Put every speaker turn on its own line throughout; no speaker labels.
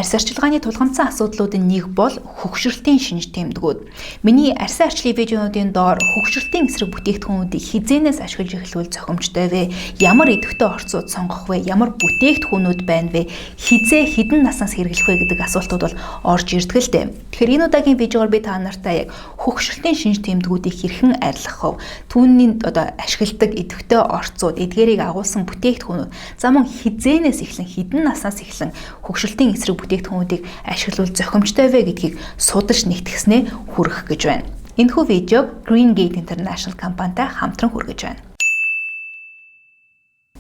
Арьс арчилгааны тулгамдсан асуудлуудын нэг бол хөгшрөлтийн шинж тэмдгүүд. Миний арьсан арчлын видеонуудын доор хөгшрөлтийн эсрэг бүтээгдэхүүнүүдийг хэзээнээс ашиглаж эхлүүл зохимжтой вэ? Ямар идэвхтэй орцууд сонгох вэ? Ямар бүтээгдэхүүнүүд байна вэ? Хизээ хэдэн наснаас хэрэглэх вэ гэдэг асуултууд бол орж ирдэг л дээ. Тэгэхээр энэ удаагийн видеогоор би та нартай яг хөгшрөлтийн шинж тэмдгүүдийг хэрхэн арилгах вэ? Түүний одоо ашигладаг идэвхтэй орцууд, эдгээрийг агуулсан бүтээгдэхүүнүүд, за мөн хэзээнээс эхлэн хэдэн наснаас эхлэн хөгшрөлтийн эсрэг бүтээгдэхүүнүүдийг ашиглавал зохимжтой вэ гэдгийг судалж нэгтгэснээ хүргэх гэж байна. Энэхүү видеог Green Gate International компанитай хамтран хүргэж байна.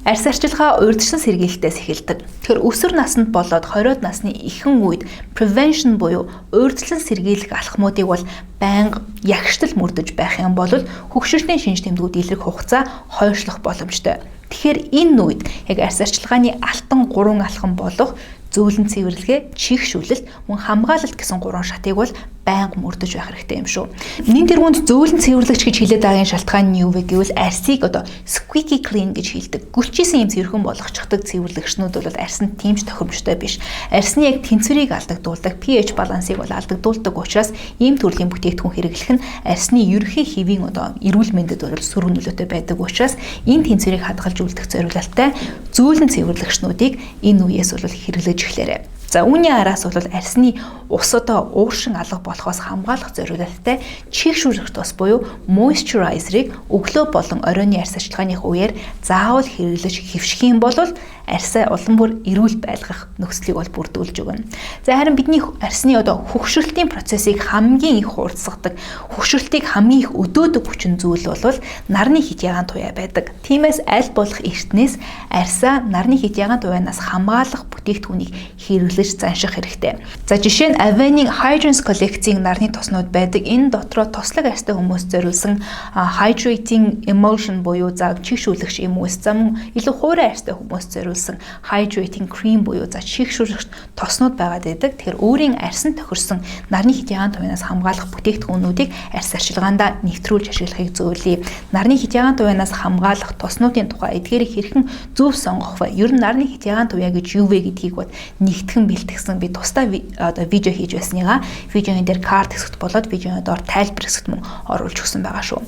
Арьс арчилгаа урьдчилан сэргийлэлтээс эхэлдэг. Тэгэхээр өсвөр наснд болоод 20-од насны ихэнх үед prevention буюу урьдчилан сэргийлэх алхмуудыг бол байнга ягштал мөрдөж байх юм бол хөгшрөлтийн шинж тэмдгүүд илрэх хугацаа хойшлох боломжтой. Тэгэхээр энэ үед яг арьс арчилгааны алтан гурван алхам болох зөөлөн цэвэрлэгээ, чихшүүлэлт, мөн хамгаалалт гэсэн гурван шатыг бол байнга мөрдөж байх хэрэгтэй юм шүү. Нэн тэргуунд зөөлөн цэвэрлэгч гэж хэлээд байгаагийн шалтгаан нь юу вэ гэвэл арьсыг одоо squeaky clean гэж хэлдэг. Гөлчийсэн юм цэвэрхэн болгочихдог цэвэрлэгчнүүд бол арьсанд тийм ч тохиромжтой биш. Арьсны яг тэнцвэрийг алдагдуулдаг, pH балансыг бол алдагдуулдаг учраас ийм төрлийн бүтээгдэхүүн хэрэглэх нь арьсны ерөнхий хэвийн одоо эрүүл мэндэд бол сөрөг нөлөөтэй байдаг учраас энэ тэнцвэрийг хадгалж үлдэх зорилготой зөөлөн цэвэрлэгчнүүдийг энэ үеэс бол хэрэглэж эхлээрэй. За, үүний араас бол арьсны ус одоо ууршин алга болохоос хамгаалах зорилготой чихшүүлэх тос буюу moisturizer-ыг өглөө болон оройн арьс арчилгааных үеэр заавал хэрэглэж хэвших юм бол арьсаа улам бүр эрүүл байлгах нөхцөлийг бол бүрдүүлж өгнө. За, харин бидний арьсны одоо хөгшрөлтийн процессыг хамгийн их хурдсгадаг, хөгшрөлтийг хамгийн их өдөөдөг хүчин зүйл бол нарны хит ягаан туяа байдаг. Тиймээс аль болох эртнээс арьсаа нарны хит ягаан туяанаас хамгаалах бүтээгдэхүүнийг хэрэглэж занших хэрэгтэй. За, жишээ нь Avene-ийн Hydrance коллекцийн нарны тоснууд байдаг. Энэ дотроо тослог арьстай хүмүүст зориулсан hydrating emulsion буюу за чийгшүүлэгч юм уу, за мөн илүү хуурай арьстай хүмүүст зориулсан hydrating cream буюу за чийгшүүлэгч тоснууд байгаад байдаг. Тэгэхээр өөрийн арьсанд тохирсон нарны хит ягаан туяанаас хамгаалах бүтээгдэхүүнүүдийг арьс арчилгаандаа нэвтрүүлж ашиглахыг зөвлөе. Нарны хит ягаан туяанаас хамгаалах тоснуудын тухай, эдгээрийг хэрхэн зөв сонгох вэ? Ер нь нарны хит ягаан туяа гэж юу вэ гэдгийг бод нэгтгэн бэлтгэсэн би тусдаа одоо видео хийж байсныгаа видеоны дээр карт хэсэгт болоод видеоны доор тайлбар хэсэгт мөн оруулж өгсөн байгаа шүү.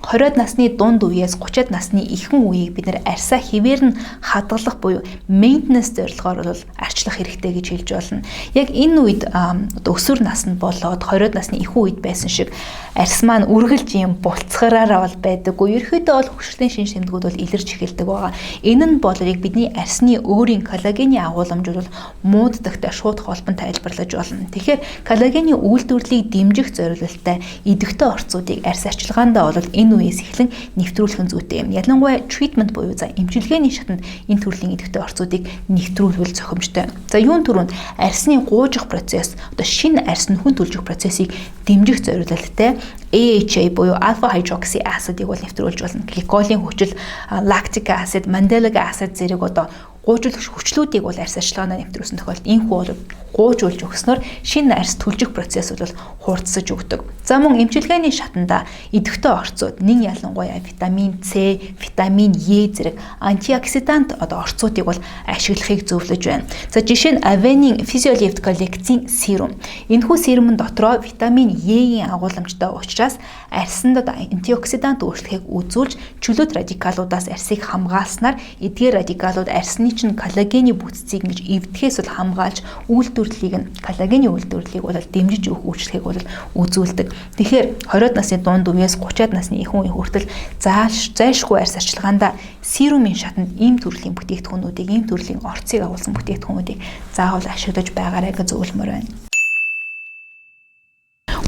20-од насны дунд үеэс 30-ад насны ихэнх үеийг бид нэр арьсаа хэвээр нь хадгалах буюу maintenance зорилгоор бол арчлах хэрэгтэй гэж хэлж болно. Яг энэ үед одоо өсвөр наснд болоод 20-од насны ихэнх үед байсан шиг арьс маань үргэлж ийм булцгараараа бол байдаггүй. Ерөнхийдөө бол хөгшрөлийн шинж тэмдгүүд бол илэрч эхэлдэг байгаа. Энэ нь бол яг бидний арьсны өөрийн коллагены агууламж бол мууддагтай шууд холбон тайлбарлаж болно. Тэгэхээр коллагены үйлдвэрлэлийг дэмжих зорилготой идэвхтэй орцуудыг арьс арчилгаандаа бол энэ үеэс эхлэн нэвтрүүлэх нь зүйтэй юм. Ялангуяа treatment буюу за эмчилгээний шатанд энэ төрлийн идэвхтэй орцуудыг нэвтрүүлвэл зохимжтой. За, юун түрүүнд арьсны гуужих процесс, одоо шинэ арьс нь хүн төлжих процессыг дэмжих зорилготой AHA буюу alpha hydroxy acid-ыг бол нэвтрүүлж болно. Гликолийн хүчил, lactic acid, mandelic acid зэрэг одоо гуйжуулах хүчлүүдийг бол арьс арчилгаанаа нэвтрүүлсэн тохиолдолд энэхүү бол гуйжуулж өгснөөр шинэ арьс төлжих процесс бол хурдсаж өгдөг. За, мөн эмчилгээний шатанда идэвхтэй орцууд, нэн ялангуяа витамин С, витамин Е зэрэг антиоксидант одоо орцуудыг бол ашиглахыг зөвлөж байна. За, жишээ нь Avene-ийн Physiolift коллекцийн serum. Энэхүү serum дотроо витамин Е-ийн агуулмжтай учраас арьсанд одоо антиоксидант өөрчлөлтийг үзүүлж, чөлөөт радикалуудаас арьсыг хамгаалснаар эдгээр радикалууд арьсны чинь коллагены бүтцийг ингэж эвдэхээс бол хамгаалж, үйлдвэрлэлийг нь, коллагены үйлдвэрлэлийг бол дэмжиж өгөх үйлчлэгийг бол үзүүлдэг. Тэгэхээр 20-од насны дунд үеэс 30-ад насны ихэнх үе хүртэл зааш зайлшгүй арьс арчилгаандаа serum ын шатанд ийм төрлийн бүтээгдэхүүнүүдийг, ийм төрлийн орцыг агуулсан бүтээгдэхүүнүүдийг заавал ашиглаж байгаарай гэж зөвлөмөр байна.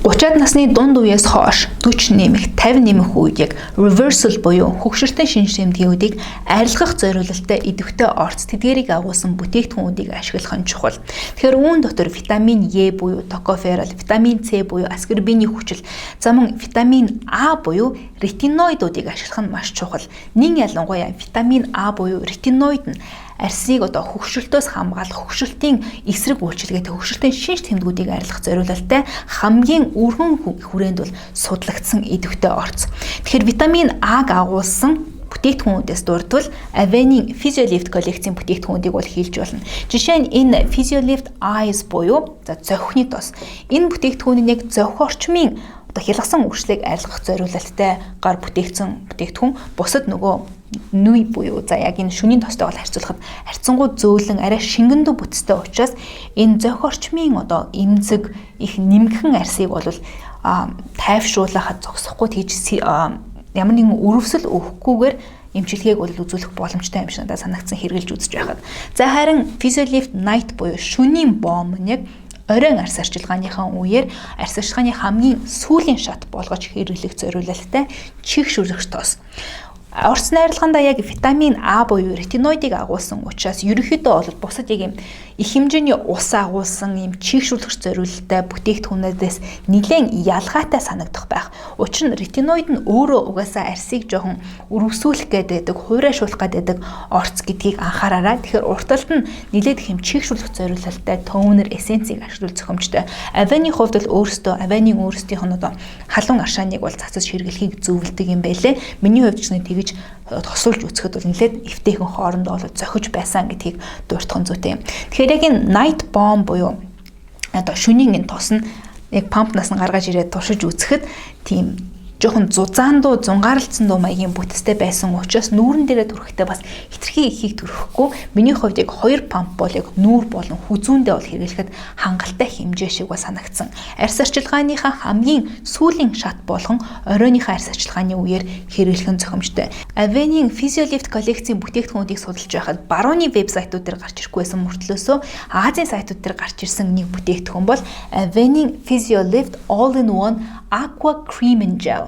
30-ад насны дунд үеэс хойш 40 нэмэх, 50 нэмэх үед яг reversal буюу хөгшөртийн шинж тэмдгүүдийг арилгах зорилготой идэвхтэй орц, тэдгээрийг агуулсан бүтээгдэхүүнүүдийг ашиглах нь чухал. Тэгэхээр үүн дотор витамин Е буюу токоферол, витамин С буюу аскорбины хүчил, за мөн витамин А буюу ретиноидуудыг ашиглах нь маш чухал. Нэн ялангуяа витамин А буюу ретиноид нь арьсыг одоо хөгшрөлтөөс хамгаалах, хөгшрөлтийн эсрэг үйлчилгээтэй, хөгшрөлтийн шинж тэмдгүүдийг арилгах зорилготой хамгийн өргөн хүрээнд бол судлагдсан идэвхтэй орц. Тэгэхээр витамин А-г агуулсан Бүтээгдэхүүнүүдээс дурдвал Avene-ийн Physiolift коллекцийн бүтээгдэхүүнүүдийг бол хэлж болно. Жишээ нь энэ Physiolift Eyes буюу за зохины тос. Энэ бүтээгдэхүүн нь яг зохи орчмын одоо хялгасан үрчлийг арилгах зориулалттай гар бүтээгдсэн бүтээгдэхүүн. Бусад нөгөө нүй буюу за яг энэ шөнийн тостой бол харьцуулахад харьцангуй зөөлөн, арай шингэндүү бүтцтэй учраас энэ зохи орчмын одоо эмзэг их нэмгэн арсыг бол тайвшруулахад зогсохгүй, тэгж ямар нэгэн өрөвсөл өгөхгүйгээр эмчилгээг бол үзүүлэх боломжтой юм шиг надад санагдсан хэрэглэж үзэж байхад. За, харин Physiolift Night буюу шөнийн бом нь яг оройн арьс арчилгааныхаа үеэр арьс арчилгааны хамгийн сүүлийн шат болгож хэрэглэх зориулалттай чийгшүүлэгч тос. Орц найрлагандаа яг витамин А буюу ретиноидыг агуулсан учраас ерөнхийдөө бол бусад яг юм их хэмжээний ус агуулсан юм чийгшүүлэгч зориулалттай бүтээгдэхүүнүүдээс нэлээд ялгаатай санагдах байх. Учир нь ретиноид нь өөрөө угаасаа арьсыг жоохон өрөвсүүлэх гээд байдаг, хуурайшуулах гээд байдаг орц гэдгийг анхаараарай. Тэгэхээр урд талд нь нэлээд их юм чийгшүүлэх зориулалттай toner, эссенцийг ашиглах зохимжтой. Avene-ийн хувьд бол өөрөөсөө Avene-ийн өөрсдийнх нь одоо халуун аршааныг бол цацаж хэрэглэхийг зөвлөдөг юм байлээ. Миний хувьд ч тэгэж тосуулж үзэхэд бол нэлээд эвтэйхэн хоорондоо бол зохиж байсан гэдгийг дурдах нь зүйтэй юм. Тэгэхээр яг энэ night bomb буюу одоо шөнийн энэ тос нь яг pump наас нь гаргаж ирээд туршиж үзэхэд тийм жоохон зузаан дуу, зунгаарлцсан дуу маягийн бүтцтэй байсан учраас нүүрэн дээрээ түрхэхдээ бас хэтэрхий ихийг түрхэхгүй. Миний хувьд яг хоёр pump бол яг нүүр болон хүзүүндээ бол хэрэглэхэд хангалттай хэмжээ шиг бол санагдсан. Арьс арчилгааныхаа хамгийн сүүлийн шат болгон оройныхаа арьс арчилгааны үеэр хэрэглэх нь зохимжтой. Avene-ийн Physiolift коллекцийн бүтээгдэхүүнүүдийг судалж байхад барууны вебсайтууд дээр гарч ирэхгүй байсан мөртлөөсөө Азийн сайтууд дээр гарч ирсэн нэг бүтээгдэхүүн бол Avene-ийн Physiolift All in One Aqua Cream and Gel.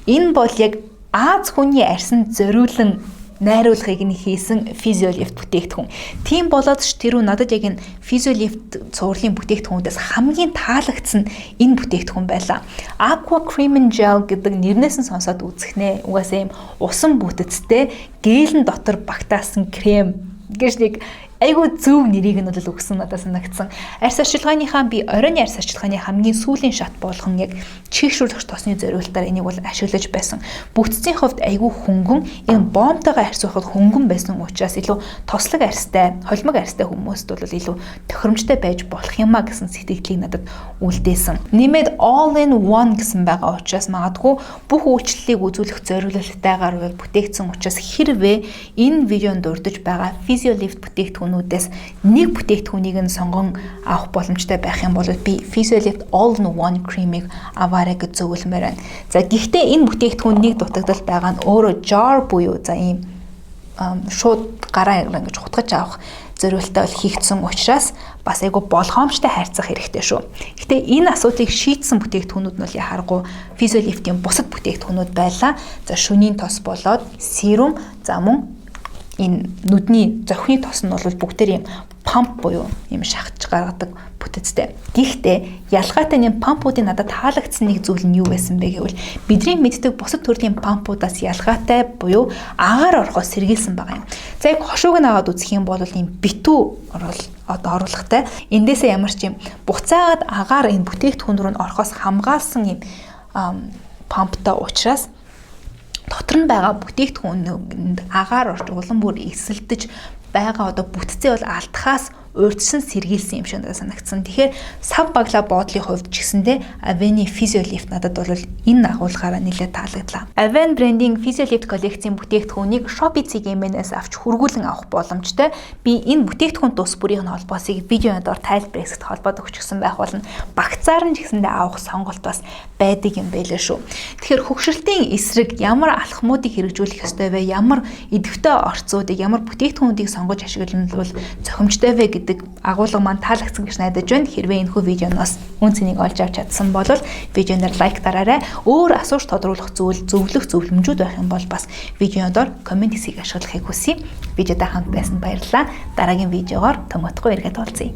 Энэ бол яг Ази хүний арьсанд зориулан найруулгыг нь хийсэн Physiolift бүтээгдэхүүн. Тийм болоод ч тэрүү надад яг энэ Physiolift цувралын бүтээгдэхүүнээс хамгийн таалагдсан энэ бүтээгдэхүүн байлаа. Aqua Cream and Gel гэдэг нэрнээс нь сонсоод үзэх нэ. Угаасаа юм усан бүтэцтэй гелэн дотор багтаасан крем гэж нэг айгүй зөв нэрийг нь бол өгсөн надад санагдсан. Арьс арчилгааныхаа би оройн арьс арчилгааны хамгийн сүүлийн шат болгон яг чийгшүүлэгч тосны зориултаар энийг бол ашиглаж байсан. Бүтцийн хувьд айгүй хөнгөн, энэ боомтойгоо харьцуулахад хөнгөн байсан учраас илүү тослог арьстай, холимог арьстай хүмүүст бол илүү тохиромжтой байж болох юм а гэсэн сэтгэлийг надад үлдээсэн. Нэмээд all in one гэсэн байгаа учраас магадгүй бүх үйлчлэлийг үзүүлэх зориулалтайгаар бүтээгдсэн учраас хэрвээ энэ видеонд дурдж байгаа Physiolift бүтээгдэхүүнүүдээс нэг бүтээгдэхүүнийг нь сонгон авах боломжтой байх юм бол би Physiolift All in One cream-ыг аваарай гэж зөвлөмөр байна. За, гэхдээ энэ бүтээгдэхүүн нэг дутагдал байгаа нь өөрөө jar буюу за ийм шууд гараа ингэж хутгаж авах зориултаа бол хийгдсэн учраас бас айгүй болгоомжтой харьцах хэрэгтэй шүү. Гэхдээ энэ асуудлыг шийдсэн бүтээгдэхүүнүүд нь бол яхааргүй Physiolift-ийн бусад бүтээгдэхүүнүүд байлаа. За, шөнийн тос болоод serum, за мөн энэ нүдний зохины тос нь бол бүгдээр юм pump буюу юм шахаж гаргадаг бүтэцтэй. Гэхдээ ялгаатай нь pump уудын надад таалагдсан нэг зүйл нь юу байсан бэ гэвэл бидний мэддэг бусад төрлийн pump уудаас ялгаатай буюу агаар орохоос сэргийлсэн байгаа юм. За, яг хошууг нь аваад үзэх юм бол ийм битүү орол одоо оруулахтай. Эндээсээ ямар ч юм буцаагаад агаар энэ бүтээгдэхүүн рүү нь орохоос хамгаалсан юм pump тай учраас дотор нь байгаа бүтээгдэхүүнд агаар орж улам бүр эсэлдэж байгаа одоо бүтцээ бол алдахаас урьдчилан сэргийлсэн юм шиг надад санагдсан. Тэгэхээр сав баглаа боодлын хувьд ч гэсэндээ Avene Physiolift надад бол энэ агуулгаараа нэлээд таалагдлаа. Avene брендийн Physiolift коллекцийн бүтээгдэхүүнийг Shopee CGM-ээс авч хүргүүлэн авах боломжтой. Би энэ бүтээгдэхүүн тус бүрийн холбоосыг видеоны доор тайлбар хэсэгт холбоод өгчихсөн байх болно. Багцаар нь ч гэсэндээ авах сонголт бас байдаг юм байлээ шүү. Тэгэхээр хөгшрөлтийн эсрэг ямар алхмуудыг хэрэгжүүлэх ёстой вэ? Ямар идэвхтэй орцуудыг, ямар бүтээгдэхүүнүүдийг сонгож ашиглавал зохимжтой вэ гэдэг агуулга маань таалагдсан гэж найдаж байна. Хэрвээ энэхүү видеоноос үнэ цэнийг олж авч чадсан бол видеоноор like дараарай. Өөр асууж тодруулах зүйл, зөвлөх зөвлөмжүүд байх юм бол бас видеоны доор comment хэсгийг ашиглахыг хүсье. Видеодоо хамт байсан баярлалаа. Дараагийн видеогоор томотгүй эргээд уулзъя.